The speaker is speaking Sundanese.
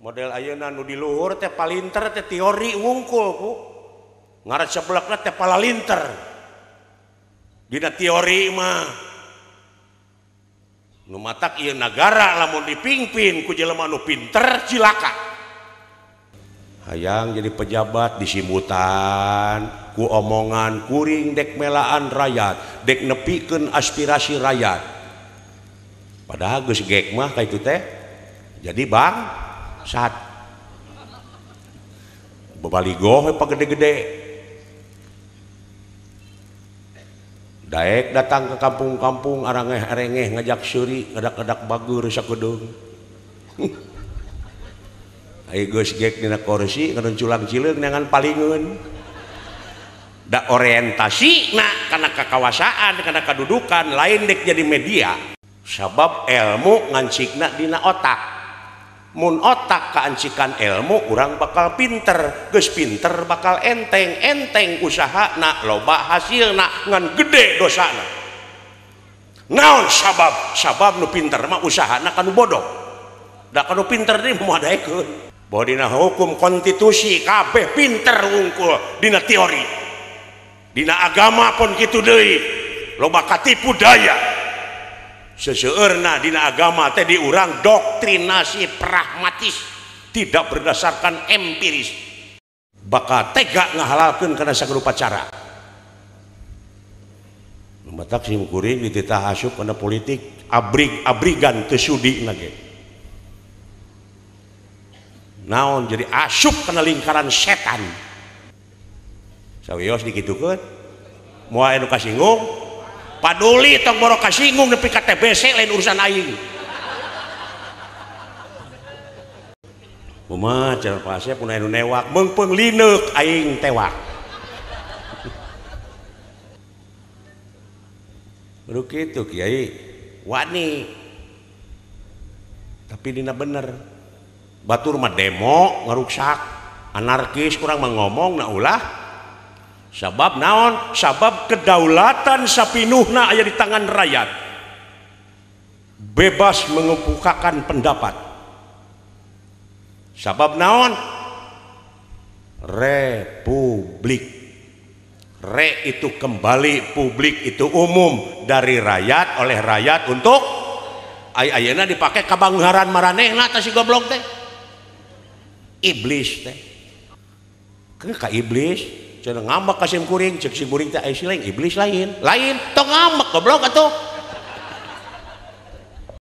Model ayeuna nu di luhur teh palinter teh teori wungkul ku. Ngaran seblekna teh palalinter. Dina teori mah nu matak ieu nagara lamun dipimpin ku jelema nu pinter cilaka. Hayang jadi pejabat disimutan ku omongan kuring dek melaan rakyat, dek nepikeun aspirasi rakyat. Padahal geus gek mah ka itu teh jadi bang sat. Babaligoh we pagede-gede. Daek datang ke kampung-kampung arangeh-arengeh ngajak seuri, ngadak-ngadak bager sakedeung. Ayo geus gek dina kursi ngadon culang cileung neangan palingeun. Da orientasi na kana kakawasaan, kana kadudukan lain dek jadi media. Sabab ilmu ngancikna dina otak. Mun otak kaancikan ilmu urang bakal pinter, geus pinter bakal enteng, enteng usahana loba hasilna ngan gede dosana. Naon sabab? Sabab nu pinter mah usahana kanu bodoh. Da kanu pinter deui moal daekeun. Bahwa dina hukum konstitusi kabeh pinter wungkul dina teori. Dina agama pun kitu deui. Loba katipu daya. Seseueurna dina agama teh diurang doktrinasi pragmatis, tidak berdasarkan empiris. Bakal tega ngahalalkeun kana sagala cara. Matak sim kuring dititah asup kana politik abrig-abrigan teu sudi na ge. Naon jadi asup kana lingkaran setan. Sawios dikitukeun moal anu kasinggung. Paduli tong boro kasinggung nepi ka TBC lain urusan aing. Kumaha cenah Pak Asep mun anu newak meungpeung lineuk aing tewak. Kudu kitu kiai wani. Tapi dina bener. Batur mah demo ngaruksak, anarkis kurang mah ngomong na ulah. Sabab naon? Sabab kedaulatan sapinuhna aya di tangan rakyat. Bebas mengemukakan pendapat. Sabab naon? Republik. Re itu kembali, publik itu umum, dari rakyat oleh rakyat untuk ayeuna dipake kabanggaran maranehna tah si goblok teh. Iblis teh. Keur ka iblis cenah ngambek ka sim kuring, ceuk sim kuring teh ai si lain iblis lain. Lain tong ngambek goblok atuh.